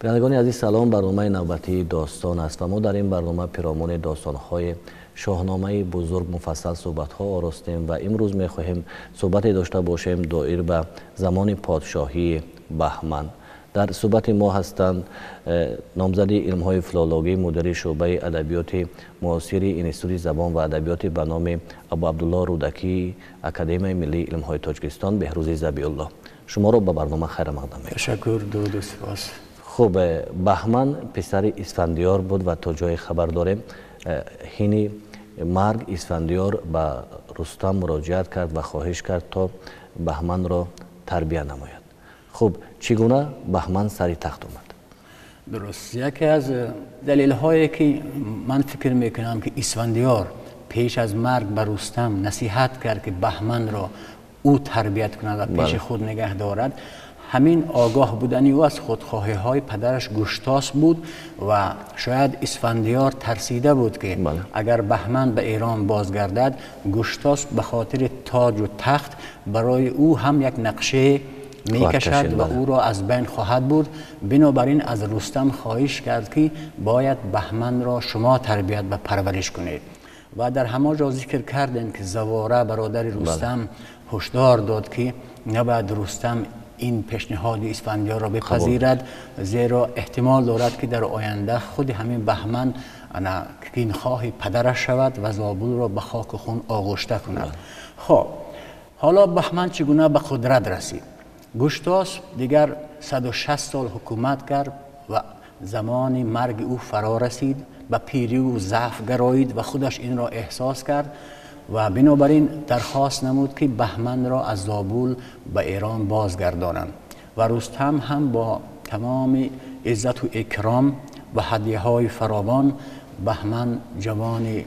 Бинандагони азиз, салом. Барномаи навбатии «Достон» аст ва мо дар ин барнома пиромуни достонҳои Шоҳномаи бузург муфассал суҳбатҳо оростем ва имрӯз мехоҳем суҳбате дошта бошем доир ба замони подшоҳии Баҳман. Дар суҳбати мо ҳастанд номзади илмҳои филологӣ, мудири шӯъбаи адабиёти муосири Институти забон ва адабиёти ба номи Абу Абдулло Рӯдакӣ, Академияи миллии илмҳои Тоҷикистон, Беҳрӯзи Забиулло. Шуморо ба барнома хайрмақдам мекунам. Ташаккур, дуруду сипос. Хуб, Баҳман писари Исфандиёр буд ва то ҷое хабар дорем, ҳини марг Исфандиёр ба Рустам муроҷиат кард ва хоҳиш кард, то Баҳманро тарбия намояд. Хуб, чӣ гуна Баҳман сари тахт омад? Дуруст, яке аз далелҳое ки ман фикр мекунам, ки Исфандиёр пеш аз марг ба Рустам насиҳат кард, ки Баҳманро ӯ тарбият кунад ва пеши худ нигаҳ дорад, ҳамин огоҳ будани ӯ аз худхоҳиҳои падараш Гуштосп буд ва шояд Исфандиёр тарсида буд, ки агар Баҳман ба Эрон бозгардад, Гуштосп ба хотири тоҷу тахт барои ӯ ҳам як нақше мекашад ва ӯро аз байн хоҳад бурд. Бинобар ин аз Рустам хоҳиш кард, ки бояд Баҳманро шумо тарбият ва парвариш кунед. Ва дар ҳамон ҷо зикр кардем, ки Завора, бародари Рустам, ҳушдор дод, ки набояд Рустам ин пешниҳоди Исфандиёрро бипазирад, зеро эҳтимол дорад, ки дар оянда худи ҳамин Баҳман кинхоҳи падараш шавад ва Зобулро ба хоку хун оғушта кунад. Хоб, ҳоло Баҳман чӣ гуна ба қудрат расид? Гуштосп дигар 160 сол ҳукумат кард ва замони марги ӯ фаро расид, ба пирӣ ӯ заъф гароид ва худаш инро эҳсос кард ва бинобар ин дархост намуд, ки Баҳманро аз Зобул ба Эрон бозгардонанд. Ва Рустам ҳам бо тамоми иззату икром ва ҳадияҳои фаровон Баҳман, ҷавони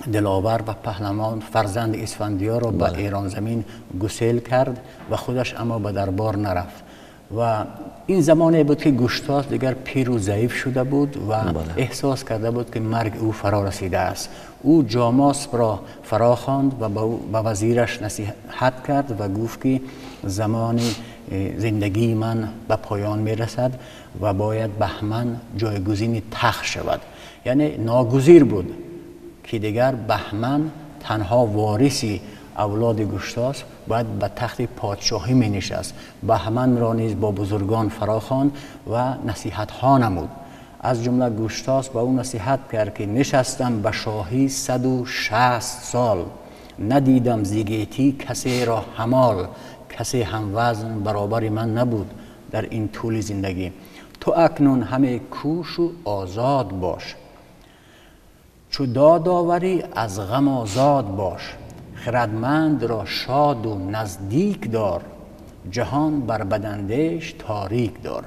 диловар ва паҳлавон, фарзанди Исфандиёрро ба Эронзамин гусел кард ва худаш аммо ба дарбор нарафт. Ва ин замоне буд, ки Гуштосп дигар пиру заиф шуда буд ва эҳсос карда буд, ки марги ӯ фаро расидааст. Ӯ Ҷомосбро фаро хонд ва ба вазираш насиҳат кард ва гуфт, ки замони зиндагии ман ба поён мерасад ва бояд Баҳман ҷойгузини тахт шавад. Яъне ногузир буд, ки дигар Баҳман, танҳо вориси авлоди Гуштосп, бояд ба тахти подшоҳӣ менишаст. Баҳманро низ бо бузургон фаро хонд ва насиҳатҳо намуд. Аз ҷумла Гуштосп ба ӯ насиҳат кард, ки нишастам ба шоҳӣ 160 сол, надидам зи гетӣ касеро ҳамол, касе ҳамвазн баробари ман набуд дар ин тӯли зиндагӣ. Ту акнун ҳаме кӯшу озод бош, чу дод оварӣ, аз ғам озод бош, хирадмандро шоду наздик дор, ҷаҳон бар бадандеш торик дор.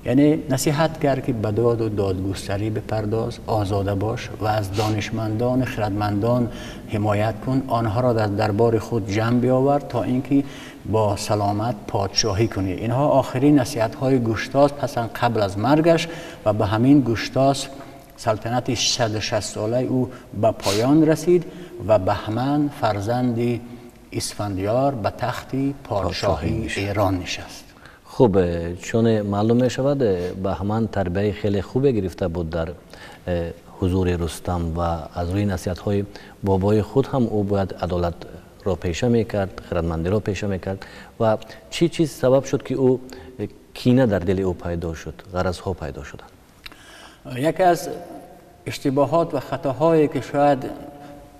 Яъне насиҳат кард, ки ба доду додгустарӣ бипардоз, озода бош ва аз донишмандону хирадмандон ҳимоят кун, онҳоро дар дарбори худ ҷамъ биёвар, то ин ки бо саломат подшоҳӣ кунӣ. Инҳо охирин насиҳатҳои Гуштосп ҳастанд қабл аз маргаш. Ва ба ҳамин Гуштосп салтанати 160 солаи ӯ ба поён расид ва Баҳман, фарзанди Исфандиёр, ба тахти подшоҳии Эрон нишаст. Хуб, чун маълум мешавад, Баҳман тарбияи хеле хубе гирифта буд дар ҳузури Рустам ва аз рӯи насиҳатҳои бобои худ ҳам ӯ бояд адолатро пеша мекард, хирадмандиро пеша мекард. Ва чӣ чиз сабаб шуд, ки ӯ кина дар дили ӯ пайдо шуд, ғаразҳо пайдо шуданд? Яке аз иштибоҳот ва хатоҳое ки шояд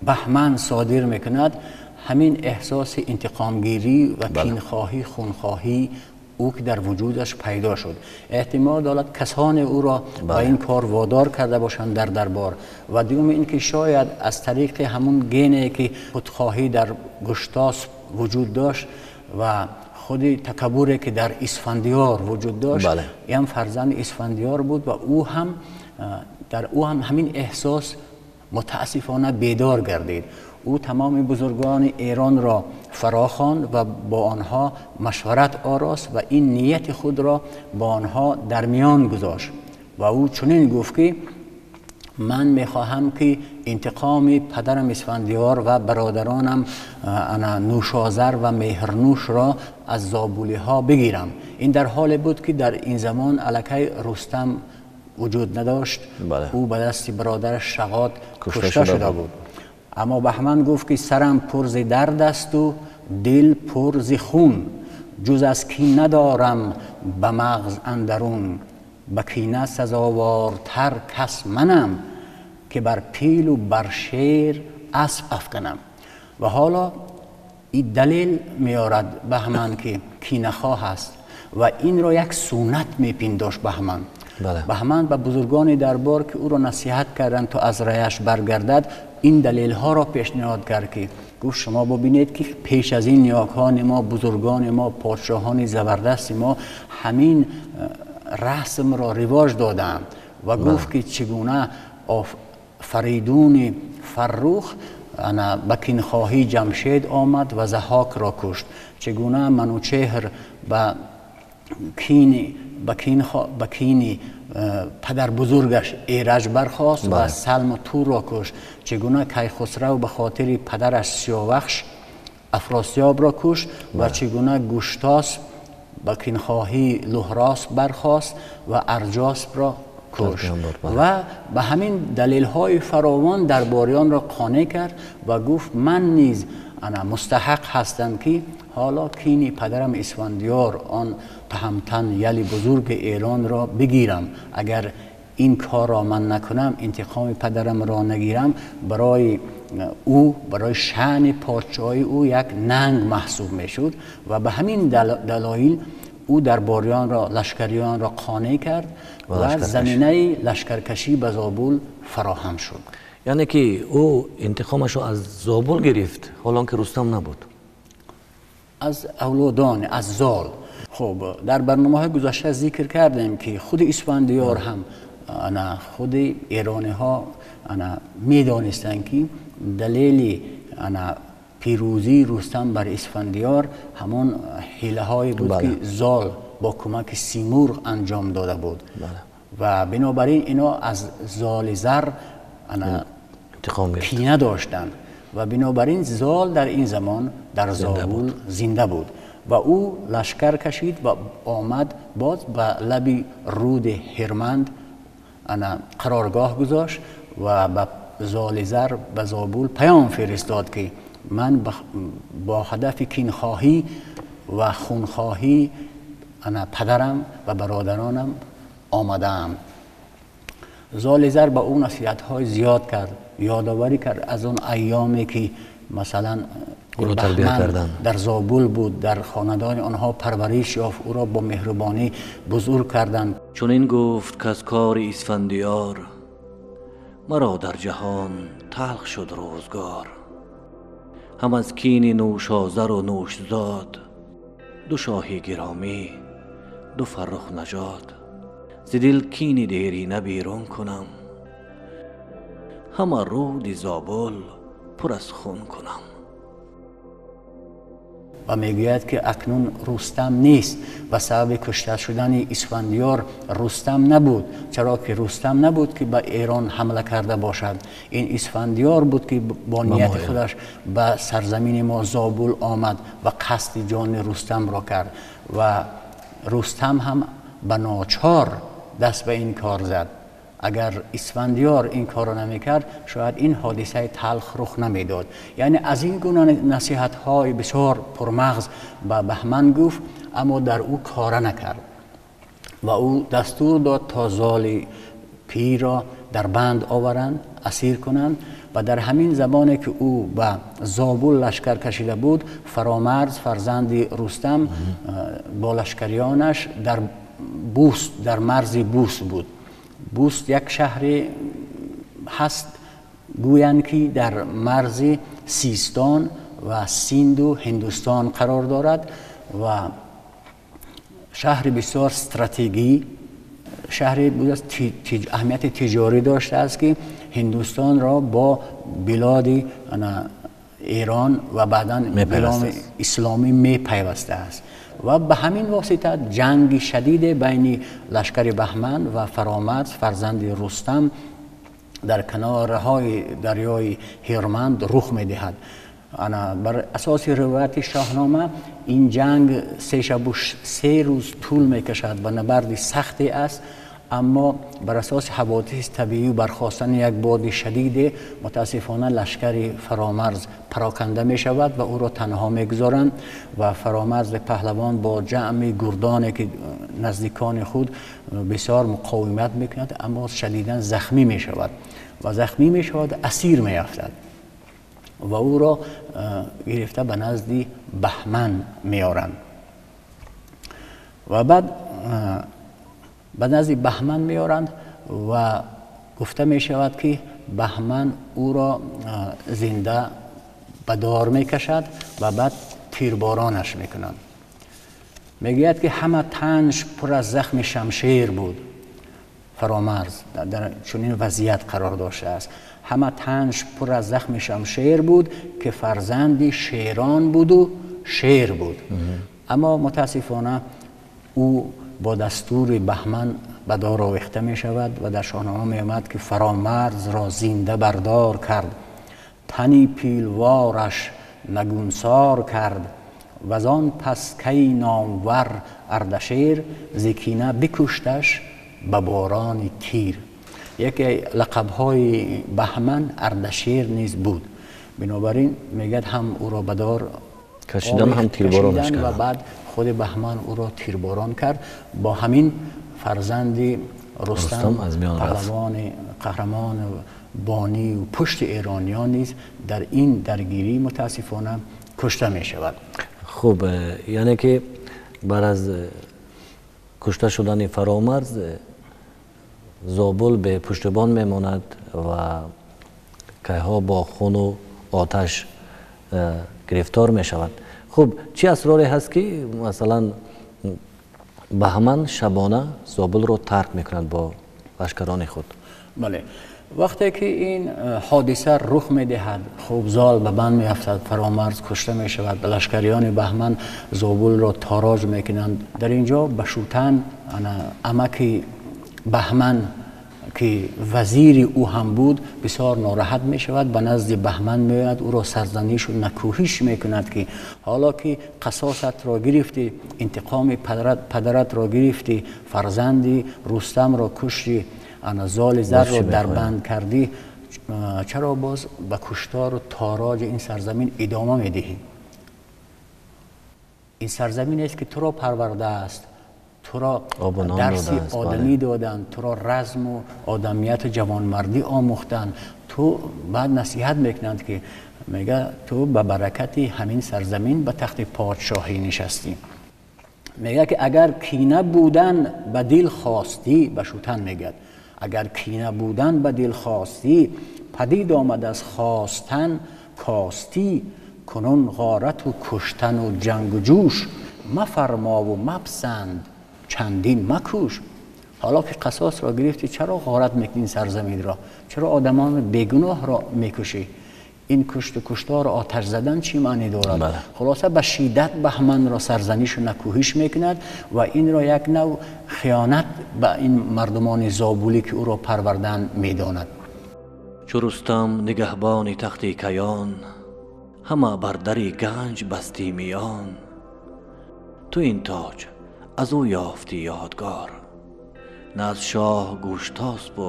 Баҳман содир мекунад, ҳамин эҳсоси интиқомгирӣ ва кинхоҳӣ, хунхоҳӣ ӯ ки дар вуҷудаш пайдо шуд. Эҳтимол дорад, касоне ӯро ба ин кор водор карда бошанд дар дарбор. Ва дуюм ин ки шояд аз тариқи ҳамун гене ки худхоҳӣ дар Гуштосп вуҷуд дошт ва худи такаббуре ки дар Исфандиёр вуҷуд дошт, ин фарзанди Исфандиёр буд ва ӯ ҳам дар ӯ ҳам ҳамин эҳсос мутаассифона бедор гардид. Ӯ тамоми бузургони Эронро фаро хонд ва бо онҳо машварат орост ва ин нияти худро бо онҳо дар миён гузошт. Ва ӯ чунин гуфт, ки Ман мехоҳам ки интиқоми падарам Исфандиёр ва бародаронам Нӯшозар ва Меҳрнӯшро аз зобулиҳо бигирам. Ин дар ҳоле буд ки дар ин замон аллакай Рустам вуҷуд надошт. Ӯ ба дасти бародараш Шағод кушта шуда буд. Аммо Баҳман гуфт ки сарам пур зи дард аст ва дил пур зи хун, ҷуз аз кин надорам ба мағз андарун, ба кина сазовортар кас манам, ки бар пил ва бар шер асп афканам. Ва ҳоло ин далел меорад Баҳман ки кинахоҳ аст ва инро як суннат мепиндошт Баҳман. Баҳман ба бузургони дарбор ки ӯро насиҳат карданд то аз раяш баргардад, ин далелҳоро пешниҳод кард ки гуфт шумо бибинед ки пеш аз ин ниёкони мо, бузургони мо, подшоҳони забардасти мо ҳамин расмро ривоҷ додаанд. Ва гуфт ки чӣ гуна Фаридуни Фаррух ба кинхоҳӣ Ҷамшед омад ва Заҳокро кушт, чӣ гуна Манучеҳр ба кини падарбузургаш Эраҷ бархост ва Салму Турро кушт, чӣ гуна Кайхусрав ба хотири падараш Сиёвахш Афросиёбро кушт ва чӣ гуна Гуштосп ба кинхоҳӣ Луҳросп бархост ва Арҷоспро кушт. Ва ба ҳамин далелҳои фаровон дарбориёнро қонеъ кард ва гуфт ман низ мустаҳақ ҳастам ки ҳоло кини падарам Исфандиёр, он таҳамтан яли бузурги Эронро бигирам. Агар ин корро ман накунам, интиқоми падарамро нагирам, барои ӯ, барои шаъни подшоҳии ӯ як нанг маҳсуб мешуд. Ва ба ҳамин далоил ӯ дарбориёнро, лашкариёнро қонеъ кард ва заминаи лашкаркашӣ ба Зобул фароҳам шуд. Яъне ки ӯ интиқомашро аз Зобул гирифт, ҳоло ки Рустам набуд, аз авлодон, аз Зол. Хуб, дар барномаҳои гузашта зикр кардем ки худи Исфандиёр ҳам худи эрониҳо медонистанд ки далели пирӯзии Рустам бар Исфандиёр ҳамон ҳилаҳое буд ки Зол бо кӯмаки Симурғ анҷом дода буд. Ва бинобар ин ино аз Золи Зар кина доштанд ва бинобар ин Зол дар ин замон дар Зобул зинда буд ва ӯ лашкар кашид ва омад боз ба лаби руди Ҳирманд қароргоҳ гузошт ва ба Золи Зар, ба Зобул паём фиристод ки ман бо ҳадафи кинхоҳӣ ва хунхоҳӣ падарам ва бародаронам омадаам. Золи Зар ба ӯ насиҳатҳои зиёд кард, ёдоварӣ кард аз он айёме ки масалан Баҳман дар Зобул буд, дар хонадони онҳо парвариш ёфт, ӯро бо меҳрубонӣ бузург карданд. Чунин гуфт каз кори Исфандиёр, маро дар ҷаҳон талх шуд рӯзгор, ҳам аз кини Нӯшозару Нӯшзод, ду шоҳи гиромӣ, ду фаррух нажод, зи дил кини дерина берун кунам, ҳама руди Зобул пур аз хун кунам. Ва мегӯяд ки акнун Рустам нест ва сабаби кушта шудани Исфандиёр Рустам набуд, чаро ки Рустам набуд ки ба Эрон ҳамла карда бошад. Ин Исфандиёр буд ки бо нияти худаш ба сарзамини мо Зобул омад ва қасди ҷони Рустамро кард ва Рустам ҳам ба ночор даст ба ин кор зад. Агар Исфандиёр ин корро намекард, шояд ин ҳодисаи талх рух намедод. Яъне аз ин гуна насиҳатҳои бисёр пурмағз ба Баҳман гуфт, аммо дар ӯ кора накард ва ӯ дастур дод то Золи пирро дар банд оваранд, асир кунанд. Ва дар ҳамин замоне ки ӯ ба Зобул лашкар кашида буд, Фаромарз фарзанди Рустам бо лашкариёнаш дар Буст, дар марзи Буст буд. Буст як шаҳре ҳаст, гӯянд ки дар марзи Систон ва Синду Ҳиндустон қарор дорад ва шаҳри бисёр стратегӣ, шаҳре будааст аҳамияти тиҷорӣ доштааст ки Ҳиндустонро бо билоди Эрон ва баъдан билоди исломӣ мепайвастааст. Ва ба ҳамин восита ҷанги шадиде байни лашкари Баҳман ва Фаромарз фарзанди Рустам дар канораҳои дарёи Ҳирманд рух медиҳад. Бар асоси ривояти Шоҳнома ин ҷанг 3 шабу 3 рӯз тӯл мекашад ва набарди сахте аст, аммо бар асоси ҳаводиси табиӣ бархостани як боди шадиде мутаассифона лашкари Фаромарз пароканда мешавад ва ӯро танҳо мегузоранд ва Фаромарз паҳлавон бо ҷамъи гурдоне ки наздикони худ бисёр муқовимат мекунад, аммо шадидан захмӣ мешавад ва захмӣ мешавад, асир меафтад ва ӯро гирифта ба назди Баҳман меоранд ва баъд ба назди Баҳман меоранд ва гуфта мешавад ки Баҳман ӯро зинда ба дор мекашад ва баъд тирборонаш мекунанд. Мегӯяд ки ҳама танш пур аз захми шамшер буд. Фаромарз дар чунин вазъият қарор доштааст. Ҳама танш пур аз захми шамшер буд ки фарзанди шерон буду шер буд. Аммо мутаассифона ӯ бо дастури Баҳман ба дор овехта мешавад ва дар Шоҳнома меомад ки Фаромарзро зинда бардор кард, тани пилвораш нагунсор кард ва аз он пас кай номвар Ардашер зи кина бикушташ ба борони тир. Яке лақабҳои Баҳман Ардашер низ буд. Бинобар ин мегӯяд ҳам ӯро ба дор кашидан, ҳам тирборонаш кард ва баъд худи Баҳман ӯро тирборон кард. Бо ҳамин фарзанди Рустам паҳлавони қаҳрамон бонӣ ва пушти эрониён низ дар ин даргирӣ мутаассифона кушта мешавад. Хуб, яъне ки баъд аз кушта шудани Фаромарз Зобул бе пуштибон мемонад ва кайҳо бо хуну оташ гирифтор мешавад. Хуб, чӣ асроре ҳаст ки масалан Баҳман шабона Зобулро тарк мекунад бо лашкарони худ? Бале, вақте ки ин ҳодиса рух медиҳад, хуб Зол ба банд меафтад, Фаромарз кушта мешавад, лашкариёни Баҳман Зобулро тороҷ мекунанд. Дар ин ҷо ба Шутан амаки Баҳман ки вазири ӯ ҳам буд бисёр нороҳат мешавад, ба назди Баҳман меояд, ӯро сарзанишу накӯҳиш мекунад ки ҳоло ки қасосатро гирифтӣ, интиқоми падаратро гирифтӣ, фарзанди Рустамро куштӣ, золи зарро дар банд кардӣ, чаро боз ба куштору тороҷи ин сарзамин идома медиҳӣ? Ин сарзаминест ки туро парвардааст, туро дарси одамӣ доданд, туро разму одамияту ҷавонмардӣ омӯхтанд. Ту баъд насиҳат мекунанд ки мега ту ба баракати ҳамин сарзамин ба тахти подшоҳӣ нишастӣ. Мега ки агар кина будан ба дил хостӣ, ба Шутан мегӯяд, агар кина будан ба дил хостӣ, падид омад аз хостан костӣ, кунун ғорату куштану ҷангу ҷӯш, мафармову мапсанд чандин макуш. Ҳоло ки қасосро гирифтӣ, чаро ғорат мекунӣ сарзаминро? Чаро одамони бегуноҳро мекушӣ? Ин кушту куштору оташ задан чӣ маънӣ дорад? Хулоса ба шиддат Баҳманро сарзанишу накӯҳиш мекунад ва инро як нав хиёнат ба ин мардумони зобулӣ ки ӯро парвардан медонад. Чу Рустам нигаҳбони тахти каён, ҳама бар дари ганҷ бастӣ миён, ту ин тоҷ аз ӯ ёфтӣ ёдгор, на аз шоҳ Гуштосбу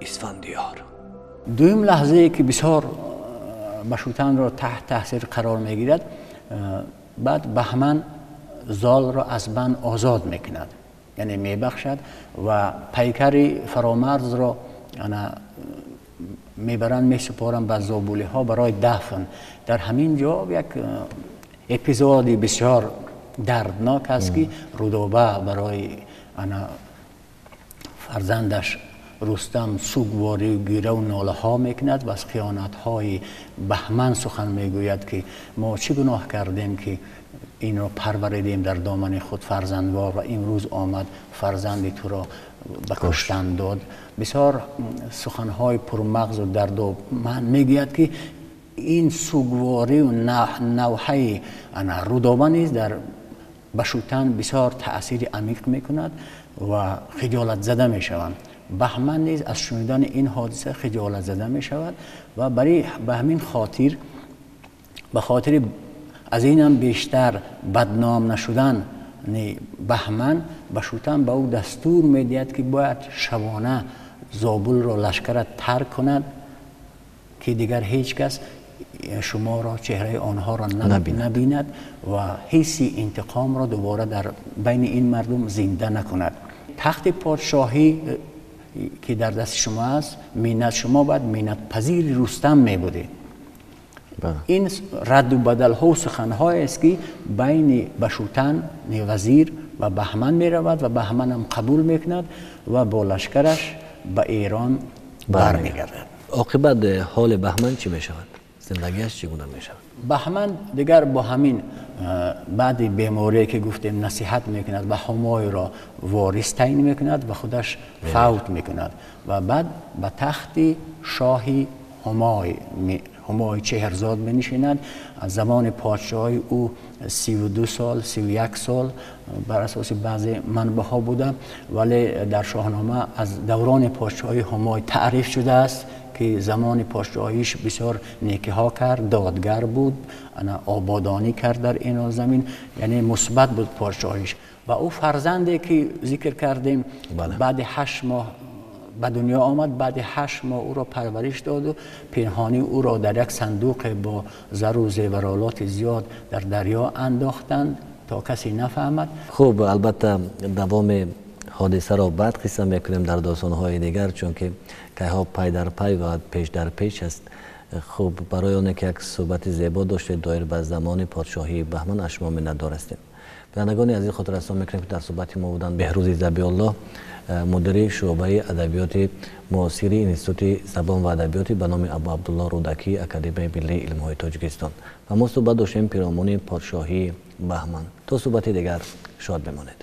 Исфандиёр. Дуюм лаҳзае ки бисёр ба Шутанро таҳт таъсир қарор мегирад, баъд Баҳман Золро аз банд озод мекунад, яъне мебахшад ва пайкари Фаромарзро мебаранд, месупоранд ба зобулиҳо барои дафн. Дар ҳамин ҷо як эпизоди бисёр дарднок аст ки Рудоба барои фарзандаш Рустам сугворию гираву нолаҳо мекунад ва аз хиёнатҳои Баҳман сухан мегӯяд ки мо чӣ гуноҳ кардем ки инро парваридем дар домани худ фарзандвор ва имрӯз омад фарзанди туро ба куштан дод. Бисёр суханҳои пурмағзу дарду ман мегӯяд ки ин сугворию навҳаи Рудоба низ дар ба Шутан бисёр таъсири амиқ мекунад ва хиҷолатзада мешаванд. Баҳман низ аз шунидани ин ҳодиса хиҷолат зада мешавад ва барои ба ҳамин хотир, ба хотири аз инам бештар бадном нашудан баҳман ба Шутан ба ӯ дастур медиҳад, ки бояд шабона Зобулро лашкарат тарк кунад, ки дигар ҳеҷ кас шуморо, чеҳраи онҳоро набинад ва ҳисси интиқомро дубора дар байни ин мардум зинда накунад. Тахти подшоҳӣ ки дар дасти шумо аст, миннат шумо бояд миннатпазири Рустам мебудед. Ин радду бадалҳо ва суханҳоест, ки байни Башутан вазир ва Баҳман меравад ва Баҳман ҳам қабул мекунад ва бо лашкараш ба Эрон бармегардад. Оқибат ҳоли Баҳман чӣ мешавад? Зиндагиаш чӣ гуна мешавад? Баҳман дигар бо ҳамин баъди беморие, ки гуфтем, насиҳат мекунад ва Ҳумойро ворис таъин мекунад ва худаш фавт мекунад ва баъд ба тахти шоҳи Ҳумой Чеҳрзод менишинад. Аз замони подшоҳии ӯ 32 сол, 31 сол бар асоси баъзе манбаъҳо буда, вале дар Шоҳнома аз даврони подшоҳии Ҳумой таъриф шудааст, ки замони подшоҳиш бисёр некиҳо кард, додгар буд, ободонӣ кард дар ин замин, яъне мусбат буд подшоҳиш. Ва ӯ фарзанде, ки зикр кардем, баъди 8 моҳ ба дунё омад, баъди 8 моҳ ӯро парвариш доду пинҳонӣ ӯро дар як сандуқе бо зару зеваролоти зиёд дар дарё андохтанд, то касе нафаҳмад. Хуб, албатта, давоми ҳодисаро баъд қисса мекунем дар достонҳои дигар, чунки кайҳо пай дар пай ва пеш дар пеш аст. Хуб, барои оне ки як суҳбати зебо доштед доир ба замони подшоҳии Баҳман, аз шумо миннатдор ҳастем. Бинандагони азиз, хотиррасон мекунем, ки дар суҳбати мо буданд Беҳрӯзи Забиуллоҳ, мудири шӯъбаи адабиёти муосири Институти забон ва адабиёти ба номи Абу Абдулло Рӯдакӣ, Академияи миллии илмҳои Тоҷикистон, ва мо суҳбат доштем пиромуни подшоҳии Баҳман. То суҳбати дигар шод бимонед.